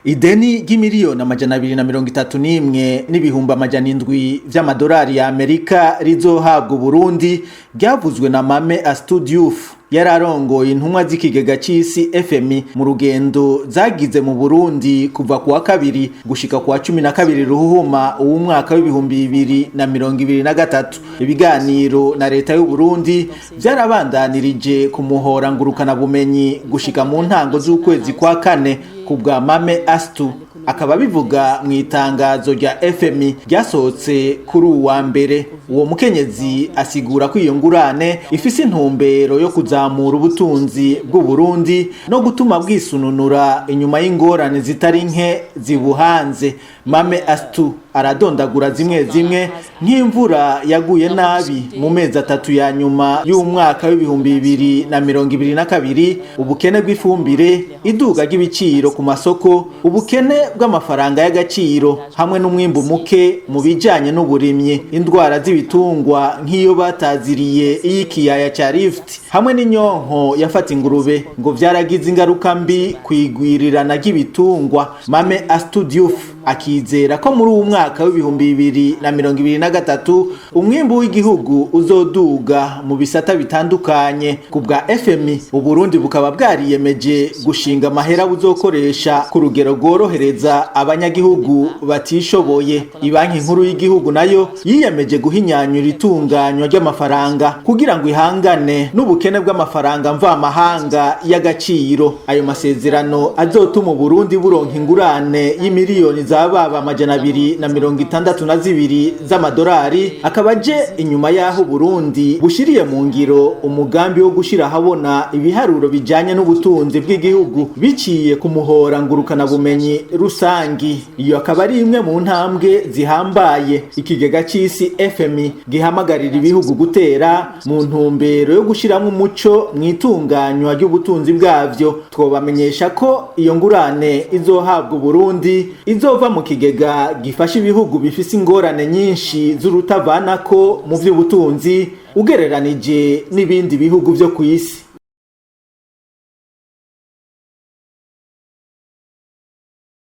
Ideni ry'imiliyoni 231,700 vy'amadolari ya Amerika rizohabwa Uburundi ryavuzwe na Mame Astou Diouf, yari arongoye intumwa z'ikigega c'isi FMI mu rugendo zagize mu Burundi kuva kuwa kabiri gushika kuwa 12 Ruhuhuma uw'umwaka w'2023. Ibiganiro na leta y'u Burundi vyarabandanirije ku muhora ngurukana bumenyi gushika mu ntango z'ukwezi kwa kane. Ku bwa Mame Astou, akaba bivuga mu itangazo rya FMI ryasohotse kuri uwa mbere, uwo mukenyezi asigura ko iyo ngurane ifise intumbero yo kuzamura ubutunzi bw'u Burundi no gutuma bwisununura inyuma y'ingorane zitari nke zibuhanze. Mame Astou aradondagura zimwe zimwe, nk'imvura yaguye nabi mu mezi 3 ya nyuma y'umwaka w'2022, ubukene bw'ifumbire, iduga ry'ibiciro ku masoko, ubukene bw'amafaranga y'agaciro hamwe n'umwimbu muke mu bijanye n'uburimyi, indwara z'ibitungwa nk'iyo bataziriye iy'ikiyaya ca Rift hamwe n'inyonko yafata ingurube, ngo vyaragize ingaruka mbi kwigwirirana ry'ibitungwa. Mame Astou Diouf akizera ko muri uwu mwaka w'2023 umwimbu w'igihugu uzoduga mu bisata bitandukanye. Ku bwa FMI, Uburundi bukaba bwariyemeje gushinga amahera buzokoresha ku rugero rworohereza abanyagihugu batishoboye. Ibanki nkuru y'igihugu nayo yiyemeje guhinyanyura itunganywa ry'amafaranga kugira ngo ihangane n'ubukene bw'amafaranga mvamahanga y'agaciro. Ayo masezerano azotuma Uburundi buronka ingurane y'imiliyoni za baba 262 z'amadolari, akaba aje inyuma y'aho Burundi bushiriye mu ngiro umugambi wo gushira ahabona ibiharuro bijanye n'ubutunzi bw'igihugu biciye ku muhora ngurukana bumenyi rusangi. Iyo akaba ari imwe mu ntambwe zihambaye ikigega c'isi FMI gihamagarira ibihugu gutera mu ntumbero yo gushiramwo umuco mu itunganywa ry'ubutunzi bwavyo. Twobamenyesha ko iyo ngurane izohabwa Uburundi izova mu kigega gifasha ibihugu bifise ingorane nyinshi z'urutavanako mu vy'ubutunzi ugereranije n'ibindi bihugu vyo kw'isi.